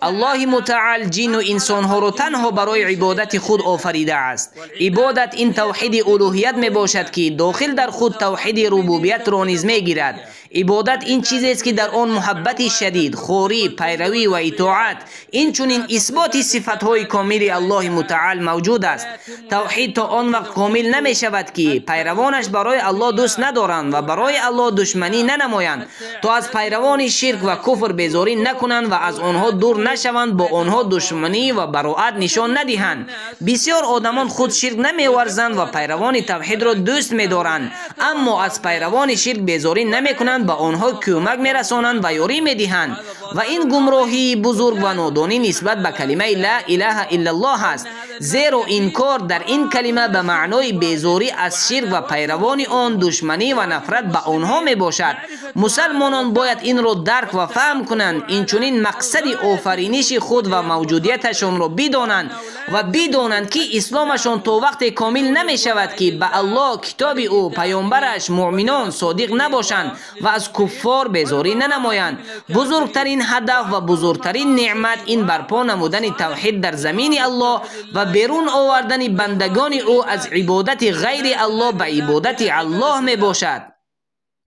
Аллоҳи мутаал ҷину инсонҳоро танҳо барои ибодати худ офаридааст. Ибодат ин тавҳиди улуҳият мебошад, ки дохил дар худ тавҳиди рубубиятро низ мегирад. Ибодат ин чизест, ки дар он муҳаббати шадид, хорӣ, пайравӣ ва итоат, инчунин исботи сифатҳои комили Аллоҳи мутаал мавҷуд аст. Тавҳид то он вақт комил намешавад, ки пайравонаш барои Аллоҳ дӯст надоранд ва барои Аллоҳ душманӣ нанамоянд, то аз пайравони ширк ва куфр безорӣ накунанд ва аз онҳо дур нашаванд, бо онҳо душманӣ ва бароат нишон надиҳанд. Бисёр одамон худ ширк намеварзанд ва пайравони тавҳидро дӯст медоранд, аммо аз пайравони ширк безорӣ намекунанд, ба онҳо кӯмак мерасонанд ва ёрӣ медиҳанд. Ва ин гумроҳии бузург ва нодонӣ нисбат ба калимаи ла илаҳа иллаллоҳ аст, зеро инкор дар ин калима ба маънои безорӣ аз ширк ва пайравони он, душманӣ ва нафрат ба онҳо мебошад. Мусалмонон бояд инро дарк ва фаҳм кунанд, инчунин мақсади офариниши худ ва мавҷудияташонро бидонанд ва бидонанд, ки исломашон то вақте комил намешавад, ки ба Аллоҳ, китоби ӯ, паёмбараш, муъминон содиқ набошанд ва аз куффор безорӣ нанамоянд. Бузургтарин ҳадаф ва бузургтарин неъмат ин барпо намудани тавҳид дар замини Аллоҳ ва берун овардани бандагони ӯ аз ибодати ғайри Аллоҳ ба ибодати Аллоҳ мебошад.